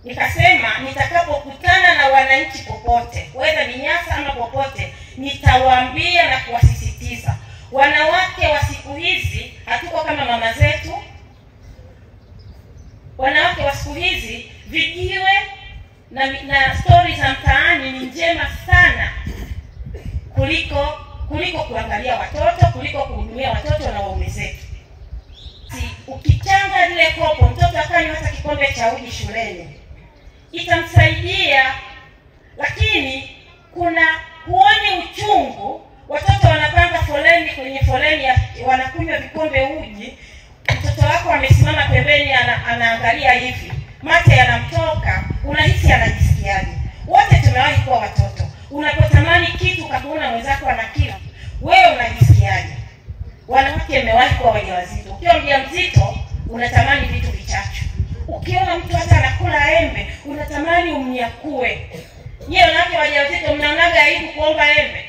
Nikasema nitakapokutana na wananchi popote, whether ni Nyasa ama popote, nitawaambia na kuwasisitiza, wanawake wa siku hizi hatuko kama mama zetu. Wanawake wa siku hizi vijiwe na stories za mtaani ni njema sana kuliko kuangalia watoto, kuliko kuhudumia watoto na waume zetu. Ukichanga lile kopo, mtoto akanywa hata kikombe cha uji shuleni, itamsaidia. Lakini kuna huoni uchungu, watoto wanapanga foleni kwenye foleni wanakunywa vikombe uji, mtoto wako amesimama pembeni anaangalia hivi, mate yanamtoka, unahisi anajisikiaje? Wote tumewahi kuwa watoto. Unapotamani kitu ukaona mwenzako anakila, wewe unajisikiaje? Wanawake mmewahi kuwa wajawazito. Ukiwa mjamzito unatamani vitu vichache. Ukiona mtu hata anakula embe unatamani umnyakue. Nyie wanawake wajawazito mnaonaga aibu kuomba embe?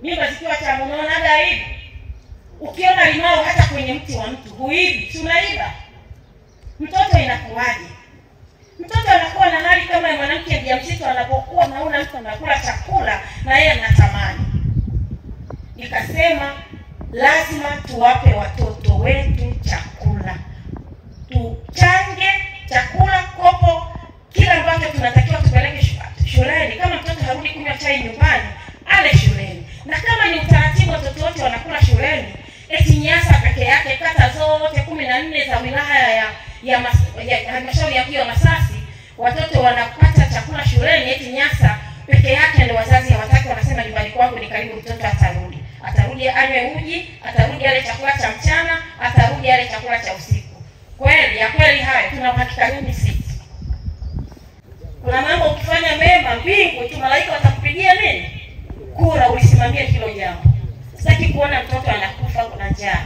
Mimba zikiwa tamu mnaonaga aibu? Ukiona limao hata kwenye mti wa mtu huibi, tunaiba. Mtoto inakuwaje? Mtoto anakuwa na hali kama ya mwanamke mjamzito anapokuwa naona mtu anakula chakula na yeye anatamani. Nikasema lazima tuwape watoto wetu chakula. Tuchange chakula, kopo, kila ambacho tunatakiwa tupeleke shuleni. Kama mtoto harudi kunywa chai nyumbani, ale shuleni. Na kama ni utaratibu watoto wote wanakula shuleni, eti Nyasa peke yake, kata zote 14 za wilaya ya halmashauri ya mji wa Masasi watoto wanapata chakula shuleni, eti Nyasa peke yake ndio wazazi hawataki, wanasema nyumbani kwangu ni karibu, mtoto atarudi. Atarudi anywe uji, atarudi ale chakula cha mchana, atarudi ale chakula cha usiku. Kweli ya kweli hayo tuna uhakika gani sisi? Kuna mambo ukifanya mema mbingu tu malaika watakupigia nini? Kura, ulisimamie hilo jambo. Sitaki kuona mtoto anakufa kuna njaa.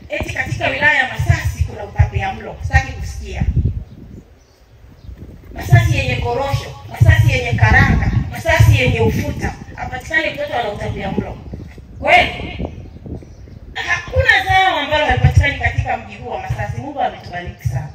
Eti katika wilaya ya Masasi kuna utapiamlo. Sitaki kusikia. Masasi yenye korosho, Masasi yenye karanga, Masasi yenye ufuta, hapatikani mtoto ana utapiamlo. Kweli? Hakuna zao ambalo halipatikani katika mji huu wa Masasi. Mungu ametubariki sana.